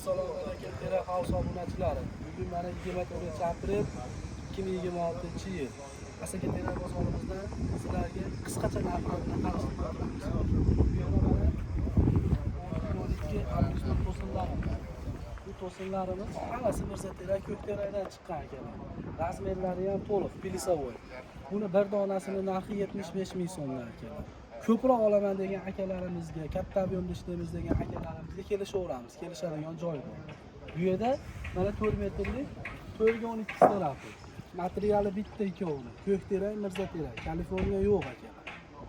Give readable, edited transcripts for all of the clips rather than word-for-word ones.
Assalomu alaykum Terak House obunachilari. Bugun mana 24 aprel 2026-yil. Asaka Terak bozorimizda sizlarga qisqacha narxlar bilan tanishtirib o'tamiz. Bu yerda mana 12 avgustning to'sinlari. Bu to'sinlarimiz hammasi Mirza Terak, Ko'kterakdan chiqqan akalar. Размер lari ham to'liq, плясовой. Buni bir donasini narxi 75 ming so'mdan akalar. Ko'proq olaman degan akalarimizga, katta объем da ishlaymiz degan akalarimizga kelishaveramiz, kelishadigan joy bor. Bu yerda mana 4 metrlik 4 ga 12 стропил. Materiali bitta ikkovini. Ko'kterak, Mirza Terak, Kaliforniya yo'q akalar.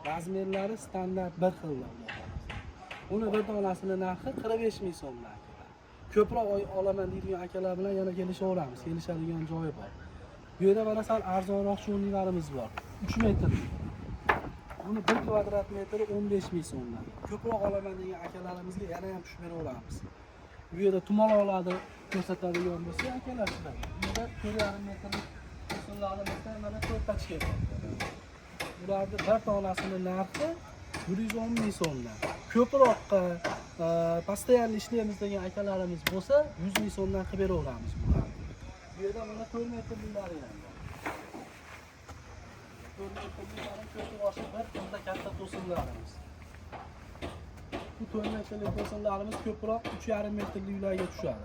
Размер lari standart bir xilda. Uni bir donasini narxi 45 ming so'mdan akalar. Ko'proq olaman deydigan akalar bilan yana kelishaveramiz, kelishadigan joyi bor. Bu yerda mana sal arzonroq cho'nliklarimiz bor. 3 metrlik. Buni 1 kvadrat metri 15 ming so'mdan. Ko'proq olaman degan akalarimizga yana ham tushib beraveramiz. Bu yerda tumaloqlarni ko'rsatadigan bo'lsa akalar sizlarga. Bu yerda 4,5 metrlik to'sinlarimizda mana 4 pachka bor. Bularni bir donasini narxi 110 ming so'mdan. Ko'proqqa постоянно ishlaymiz degan akalarimiz bo'lsa 100 ming so'mdan qilib beraveramiz bularni. Bu yerda mana 4 metrliklari ham bor. 4 metrliklari ko'pi boshi bir xilda katta to'sinlarimiz. Bu 4 metrlik to'sinlarimiz ko'proq 3,5 metrli uylarga tushadi.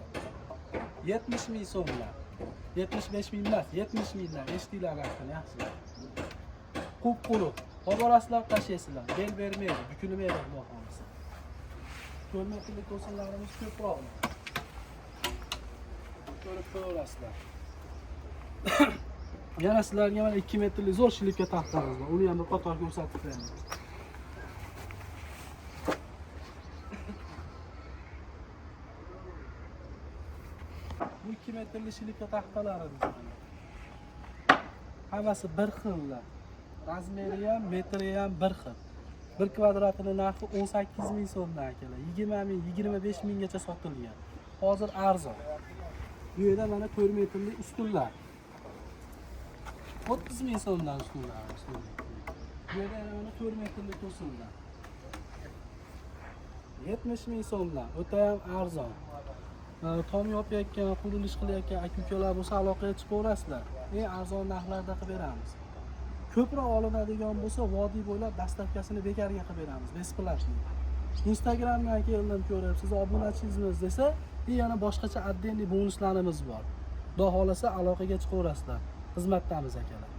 70 ming so'mdan. 75 ming emas, 70 mingdan. Eshitinglar narxini yaxshilab. Qup-quruq. Olib tashlaysizlar. Bel bermaydi, bukilmaydi xudo xohlasa. 4 metrlik to'sinlarimiz ko'proq. Ko'rib qo'yaverasizlar. Yana sizlarga mana 2 metrlik zo'r шлипка taxtamiz bor. Uni ham bir qator ko'rsatib beraman. Bu 2 metrli шлипка taxtalarimiz mana. Hammasi bir xillar. Размер i ham, metri ham bir xil. Bir kvadratini narxi 18 ming so'mdan akalar. 20 ming, 25 minggacha sotilgan. Hozir arzon. Bu yerda mana 4 metrli ustunlar. 30 ming so'mdan ustunlarimiz. Bu yerda yana mana 4 metrli to'sinlar. 70 ming so'mdan. O'ta ham arzon. Tom yopayotgan, qurilish qilayotgan aka-ukalar bo'lsa aloqaga chiqaverasizlar. Eng arzon narxlarda qilib beramiz. Ko'proq olinadigan bo'lsa, vodiy bo'ylab доставка sini bekorga qilib beramiz, бесплатный. Instagramdan keldim ko'rib, siz obunachingizmiz desa, и yana boshqacha отдельный bonuslarimiz bor. Xudo xohlasa aloqaga chiqaverasizlar. Xizmatdamiz akalar.